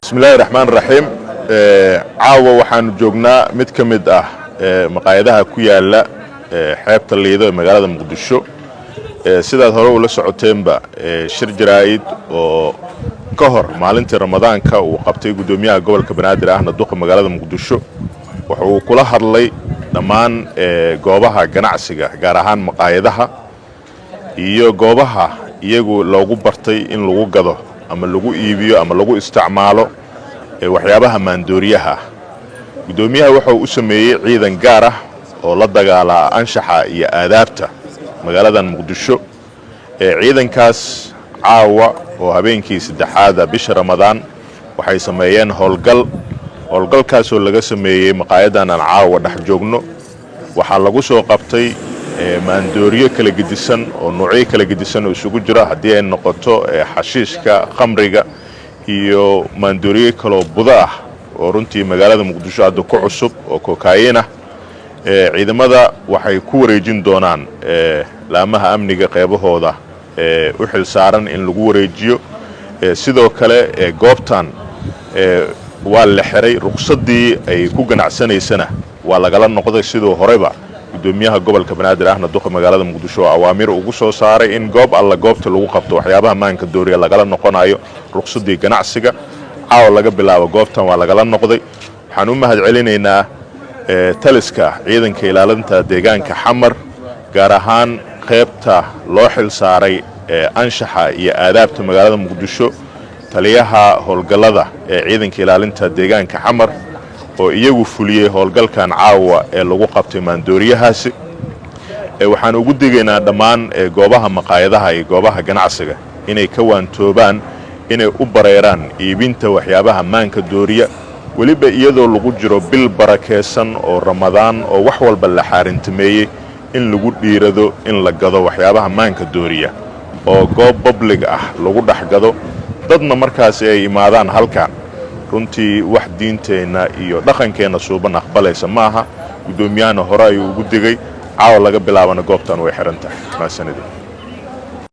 Bismillahi raxmaan raxiim. Caawa waxaanu joognaa mid ka mid ah maqaayadaha ku yaala xeebta Liido ee magaalada Muqdisho. Sidaad hore ula socoteenba, shir jaraa'id oo ka hor maalintii Ramadaanka uu qabtay guddoomiyaha gobolka Banaadir, ahna duqa magaalada Muqdisho, wuxuu uu kula hadlay dhammaan goobaha ganacsiga, gaar ahaan maqaayadaha iyo goobaha iyagu loogu bartay in lagu gado ama lagu iibiyo ama lagu isticmaalo waxyaabaha maandooriyaha ah. Guddoomiyaha wuxuu u sameeyey ciidan gaar ah oo la dagaala anshaxa iyo aadaabta magaaladan Muqdisho. Ciidankaas caawa oo habeenkii saddexaada bisha Ramadaan waxay sameeyeen howlgal. Howlgalkaasoo laga sameeyey maqaayadan aan caawa dhex joogno, waxaa lagu soo qabtay maandooriyo kala gedisan oo noocyo kala gedisan oo isugu jira, haddii ay noqoto xashiishka, khamriga iyo maandooriyo kaloo budo ah oo runtii magaalada Muqdisho hadda ku cusub oo kokayin ah. Ciidamada waxay ku wareejin doonaan laamaha amniga qeybahooda u xil saaran in lagu wareejiyo. Sidoo kale goobtan waa la xiray, ruqsaddii ay ku ganacsanaysana waa lagala noqday, siduu horeba guddoomiyaha gobolka Banaadir, ahna duqa magaalada Muqdisho, oo awaamiir ugu soo saaray in goob alla goobta lagu qabto waxyaabaha maanka dooriya lagala noqonayo ruqsaddii ganacsiga. Caawa laga bilaabo goobtan waa lagala noqday. Waxaan u mahad celinaynaa taliska ciidanka ilaalinta deegaanka Xamar, gaar ahaan qaybta loo xil saaray anshaxa iyo aadaabta magaalada Muqdisho, taliyaha howlgallada ee ciidanka ilaalinta deegaanka Xamar, oo iyagu fuliyey howlgalkan caawa ee lagu qabtay maandooriyahaasi. Waxaan ugu digaynaa dhammaan goobaha maqaayadaha iyo goobaha ganacsiga inay ka waantoobaan inay u bareeraan iibinta waxyaabaha maanka dooriya, weliba iyadoo lagu jiro bil barakeysan oo Ramadaan oo wax walba la xaarintimeeyey, in lagu dhiirado in la gado waxyaabaha maanka dooriya oo goob public ah lagu dhex gado, dadna markaasi ay imaadaan halkan. Runtii wax diinteenna iyo dhaqankeenna suuban aqbalaysa ma aha. Guddoomiyahana hore ayuu ugu digay. Caawa laga bilaabana goobtan way xihan tahay. Mahadsanidin.